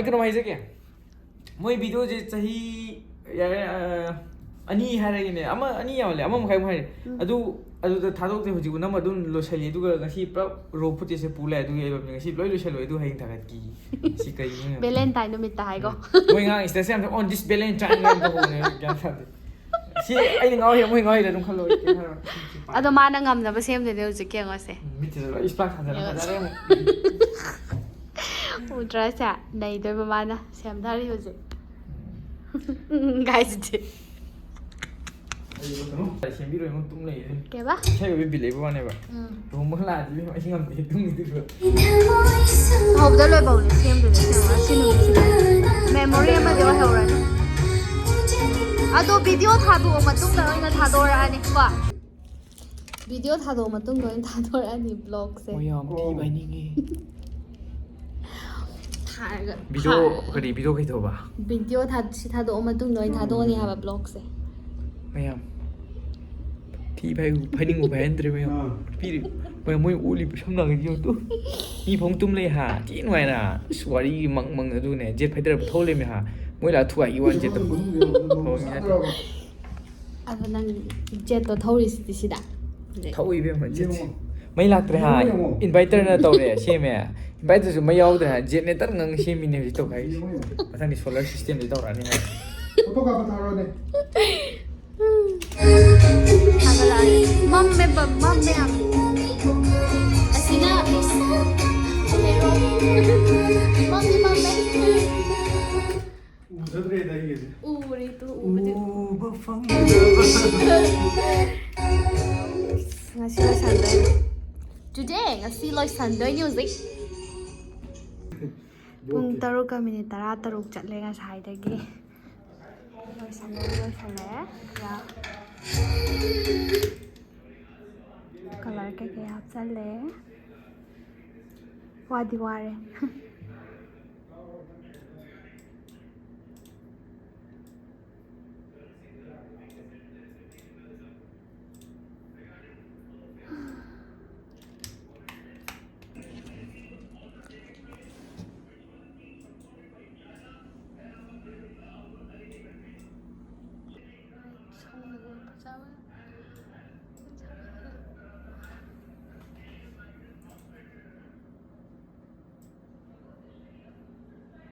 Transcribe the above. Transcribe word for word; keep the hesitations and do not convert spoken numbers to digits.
ꯑꯩ ꯀꯩꯅꯣꯝ ꯍꯥꯏꯖꯒꯦ, ꯃꯣꯏ ꯚꯤꯗꯤꯑꯣꯁꯦ ꯆꯍꯤ, ꯌꯥꯔꯦ, ꯑ, ꯑꯅꯤ ꯍꯥꯏꯔꯒꯦꯅꯦ, ꯑꯃ ꯑꯅꯤ ꯌꯥꯝꯃꯜꯂꯦ, ꯑꯃ ꯃꯈꯥꯏꯃꯨꯛ ꯍꯥꯏꯔꯦ꯫ ꯎꯝ꯫ ꯑꯗꯨ, ꯑꯗꯨꯗ ꯊꯥꯗꯣꯛꯇꯦ, ꯍꯧꯖꯤꯛ ꯎꯅꯝ ꯑꯗꯨꯝ ꯂꯣꯏꯁꯜꯂꯤ, ꯑꯗꯨꯒ ꯉꯁꯤ ꯄꯨꯔꯥ ꯔꯣ ꯐꯨꯇꯦꯖꯁꯦ ꯄꯨ ꯂꯥꯛꯑꯦ, ꯑꯗꯨꯒꯤ ꯑꯦꯜꯕꯝꯁꯦ ꯉꯁꯤ ꯂꯣꯏ ꯂꯣꯏꯁꯜꯂꯣꯏ, ꯑꯗꯨ ꯍꯌꯦꯡ ꯊꯥꯒꯠꯀꯦ꯫ ꯁꯤ ꯀꯩꯒꯤꯅꯣ ꯌꯦꯡꯉꯣ꯫ ꯚꯦꯂꯦꯟꯇꯥꯏꯟ ꯅꯨꯃꯤꯠꯇ ꯍꯥꯏꯀꯣ꯫ ꯎꯝ꯫ ꯃꯣꯏ ꯉꯥꯡ status ꯌꯥꯝ "On this Valentine" ꯌꯥꯝ ꯇꯧꯍꯧꯕꯅꯦ, ꯒ꯭ꯌꯥꯟ ꯇꯥꯗꯦ꯫ ꯁꯤ ꯑꯩꯅ ꯉꯥꯎꯔꯤꯔ ꯃꯣꯏ ꯉꯥꯎꯔꯤꯔ ꯑꯗꯨꯝ ꯈꯜꯂꯣ, ꯑꯩ ꯀꯩꯝ ꯍꯥꯏꯔꯣꯏ꯫ ꯑꯗꯣ ꯃꯥꯅ ꯉꯝꯅꯕ ꯁꯦꯝꯗꯣꯏꯅꯦ ꯍꯧꯖꯤꯛ, ꯌꯦꯡꯉꯣꯁꯦ꯫ ꯎꯝ, ꯃꯤꯠꯁꯤꯗ ꯂꯣꯏ ꯏꯁꯄꯥꯛ ꯊꯥꯟꯖꯜꯂ ꯌꯦꯡꯉꯣꯁꯦ꯫ ꯐꯖꯔꯦ ꯑꯃꯨꯛ꯫ ꯎꯗ꯭ꯔꯥ ꯁꯦ? ꯅꯩꯗꯣꯏꯕ ꯃꯥꯅ ꯁꯦꯝꯊꯔꯤ ꯍꯧꯖꯤꯛ꯫ ꯎꯝ꯫ ꯒꯥꯏꯁꯤꯗꯤ꯫ ꯑꯩ ꯀꯩꯅꯣ ꯁꯦꯝꯕꯤꯔꯣꯏ, ꯑꯃꯨꯛ ꯇꯨꯝ ꯂꯩꯌꯦ꯫ ꯀꯩꯕ? ꯏꯁꯩ ꯑꯣꯏꯕ ꯕꯤꯠ ꯂꯩꯕ ꯋꯥꯅꯦꯕ꯫ ꯎꯝ꯫ ꯂꯨꯍꯣꯡꯕ ꯂꯥꯛꯑꯗꯤ ꯏꯕꯦꯝꯃ ꯑꯩ ꯉꯝꯗꯦ, ꯇꯨꯝꯈꯤꯗꯣꯏꯕ꯫ ꯍꯧꯕꯗ ꯂꯣꯏꯕꯧꯅꯦ ꯁꯦꯝꯗꯣꯏꯅꯦ, ꯁꯦꯝꯕ ꯉꯁꯤ ꯅꯨꯃꯤꯠꯁꯤꯗ꯫ ꯃꯦꯃꯣꯔꯤ ꯑꯃꯗꯤ ꯑꯣꯏꯍꯧꯔꯅꯤ꯫ ꯑꯗꯣ ꯚꯤꯗꯤꯑꯣ ꯊꯥꯗꯣꯛꯑ ꯃꯇꯨꯡꯗ ꯑꯣꯏꯅ ꯊꯥꯗꯣꯔꯛꯑꯅꯤ ꯀꯣ꯫ ꯚꯤꯗꯤꯑꯣ ꯊꯥꯗꯣꯛꯑ ꯃꯇꯨꯡꯗ ꯑꯣꯏꯅ ꯊꯥꯗꯣꯔꯛꯑꯅꯤ ꯕ꯭ꯂꯣꯒꯁꯦ꯫ ꯃꯣꯏ ꯌꯥꯝ ꯊꯤꯕ ꯍꯥꯏꯅꯤꯡꯉꯤ꯫ ꯊꯥꯔꯒ ꯚꯤꯗꯤꯑꯣ ꯊꯥ-, ꯀꯔꯤ, ꯚꯤꯗꯤꯑꯣ ꯀꯩ ꯇꯧꯕ? ꯚꯤꯗꯤꯑꯣ ꯊꯥ-, ꯁꯤ ꯊꯥꯗꯣꯛꯑ ꯃꯇꯨꯡꯗ ꯑꯣꯏꯅ ꯊꯥꯗꯣꯛꯑꯅꯤ ꯍꯥꯏꯕ ꯕ꯭ꯂꯣꯒꯁꯦ꯫ ꯃꯌꯥꯝ ꯊꯤ ꯐꯥꯏ-, ꯐꯥꯏꯅꯤꯡꯕ ꯐꯥꯏꯍꯟꯗ꯭ꯔꯦ ꯃꯌꯥꯝ꯫ ꯑꯥ꯫ ꯄꯤꯔꯤ-, ꯃꯌꯥꯝ ꯃꯣꯏ ꯑꯣꯜꯂꯤꯕ ꯁꯝ ꯂꯥꯡꯉꯤꯗꯤ ꯌꯦꯡꯉꯨ ꯇꯨ꯫ ꯃꯤ ꯐꯃꯨꯡ ꯇꯨꯝ ꯂꯩ ꯍꯥ, ꯊꯤ ꯅꯨꯡꯉꯥꯏꯅ꯫ ꯑꯁ, ꯋꯥꯔꯤ ꯃꯪ ꯃꯪ ꯑꯗꯨꯅꯦ, jet fighter ꯊꯧ ꯂꯩꯔꯝꯃꯦ ꯍꯥ꯫ ꯃꯣꯏ ꯂꯥꯛꯑ ꯊꯨꯒꯥꯏꯈꯤ ꯋꯥꯅꯤ jetꯇꯣ꯫ ꯊꯧꯔꯝꯃꯤ ꯅꯠꯇ꯭ꯔꯣ? ꯑꯗꯣ ꯅꯪ jetꯇꯣ ꯊꯧꯔꯤꯁꯤꯗꯤ ꯁꯤꯗ꯫ ꯊꯧꯏ ꯏꯕꯦꯝꯃ, jetꯁꯦ꯫ ꯌꯦꯡꯉꯣ꯫ ꯃꯩ ꯂꯥꯛꯇ꯭ꯔꯦ ꯍꯥ, ꯌꯦꯡꯉꯣ, ꯌꯦꯡꯉꯣ꯫ Inverterꯅ ꯇꯧꯔꯦ, ꯁꯦꯝꯃꯦ꯫ Inverterꯁꯨ ꯃꯩ ꯌꯥꯎꯗ꯭ꯔꯦ ꯍꯥ, generatorꯉꯪ ꯁꯦꯝꯃꯤꯅꯦ ꯍꯧꯖꯤꯛ ꯇꯧꯈꯥꯏꯔꯤꯁꯦ꯫ ꯌꯦꯡꯉꯣ, ꯌꯦꯡꯉꯣ꯫ ꯃꯊꯪꯗꯤ solar systemꯗꯤ ꯇꯧꯔꯛꯑꯅꯤ ꯍꯥꯏ꯫ ꯐꯣꯇꯣ ꯀꯥꯞꯄ ꯊꯥꯔꯛꯑꯣꯅꯦ꯫ ꯊꯥꯒꯠꯂꯛꯑꯒꯦ꯫ ꯃꯝꯃꯦꯕ, ꯃꯝꯃꯦ ꯌꯥꯝ꯫ ꯑꯁꯤꯅ ꯃꯝꯃꯦ, ꯃꯝꯃꯦ꯫ ꯎꯖꯗ꯭ꯔꯦꯗ ꯑꯩꯒꯤꯁꯦ꯫ ꯎꯔꯦ ꯇꯨ, ꯎꯕꯗꯤ꯫ ꯎꯕ ꯐꯪꯗꯕ꯫ ꯉꯁꯤ ꯂꯣꯏꯁꯟꯗꯣꯏꯅꯤ꯫ Today, ꯉꯁꯤ ꯂꯣꯏꯁꯟꯗꯣꯏꯅꯤ ꯍꯧꯖꯤꯛ꯫ ꯄꯨꯡ ꯇꯔꯨꯛꯀ minute ꯇꯔꯥ ꯇꯔꯨꯛ ꯆꯠꯂꯦ ꯉꯁꯥꯏꯗꯒꯤ꯫ ꯂꯣꯏꯁꯜꯂꯦ, ꯂꯣꯏꯁꯜꯂꯦ꯫ ꯌꯥ꯫ Colour ꯀꯩꯀꯩ ꯍꯥꯞꯆꯜꯂꯦ꯫ ꯋꯥꯗꯤ ꯋꯥꯔꯦ꯫